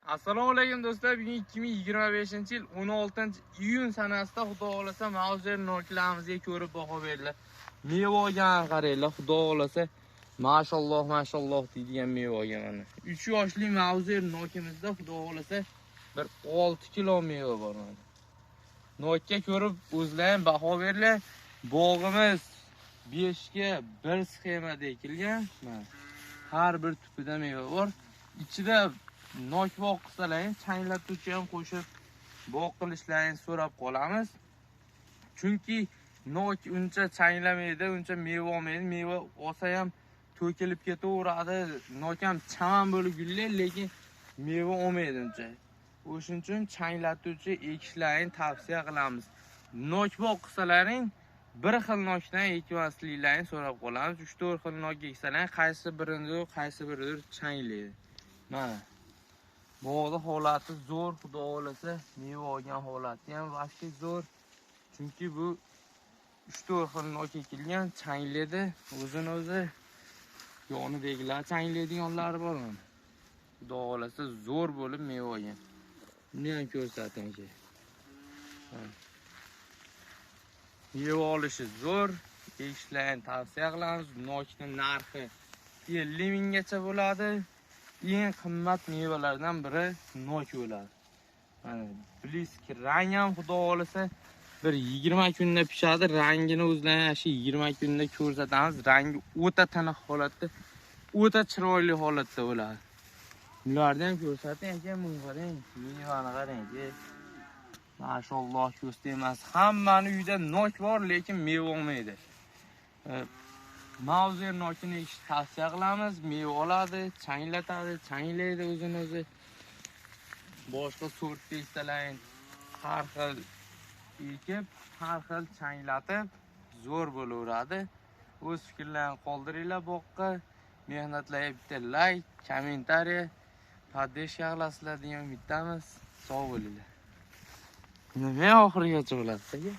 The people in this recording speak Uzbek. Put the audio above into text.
Assalomu alaykum do'stlar. Bugun 2025-yil 16-iyun sanasida Xudo xolasa Mauser noklarimizga ko'rib baho berdilar. Meva olgan qaranglar, Xudo xolasa mashalloh mashalloh deydigan meva olgan mana. 3 yoshli Mauser nokimizda Xudo xolasa bir 6 kilo meva bor mana. Nokka ko'rib o'zlari ham baho berdilar. Bog'imiz 5 ga 1 sxemada ekilgan. Mana har bir tupida meva bor. Ichida nok bog' qilsalaring, changlatuvchi ham qo'shib bog' qilishlarini so'rab qolamiz. Chunki nok uncha changlamaydi, uncha meva olmaydi. Meva olsa ham to'kilib ketaveradi. Nok ham chaman bo'lib gullaydi, lekin meva olmaydi uncha. O'shuning uchun changlatuvchi ekishlarini tavsiya qilamiz. Nok bog' qilsalaring, bir xil nokdan ekmasliklarini so'rab qolamiz. 3-4 xil nok eksalaring, qaysi biridir, qaysi biridir changlaydi. Mana bog'da holati zo'r, Xudo xolasa meva olgan holati ham vashti zo'r. Chunki bu 3-4 xil nok ekilgan, changlaydi, o'zini o'zi yonidagilar changlaydiganlari bor mana. Xudo xolasa zo'r bo'lib meva olgan. Buni ham ko'rsating aka. Meva olishi zo'r, ekishlarni tavsiya qilamiz. Nokning narxi 50 minggacha bo'ladi. Eng qimmat mevalardan biri nok bo'ladi. Mana blisk rang ham Xudo xolasa bir 20 kunda pishadi. Rangini o'zlari shu 20 kunda ko'rsatamiz. Rangi o'ta tiniq holatda, o'ta chiroyli holatda bo'ladi. Bularni ham ko'rsating aka, buni qarang, mevani qarang. Mashalloh, ko'z tegmas. Hammani uyida nok bor, lekin meva olmaydi. Mauser nokini ekishni tavsiya qilamiz. Meva oladi, changlatadi, changlaydi o'zini o'zi. Boshqa sortda eksalaring, har xil ekib, har xil changlatib zo'r bo'laveradi. O'z fikrlarini qoldiringlar boqqa. Mehnatlarga bitta like, kommentariya, поддержка qilasizlar degan umiddamiz. Sog' bo'linglar. Nima oxirigacha bo'ladi?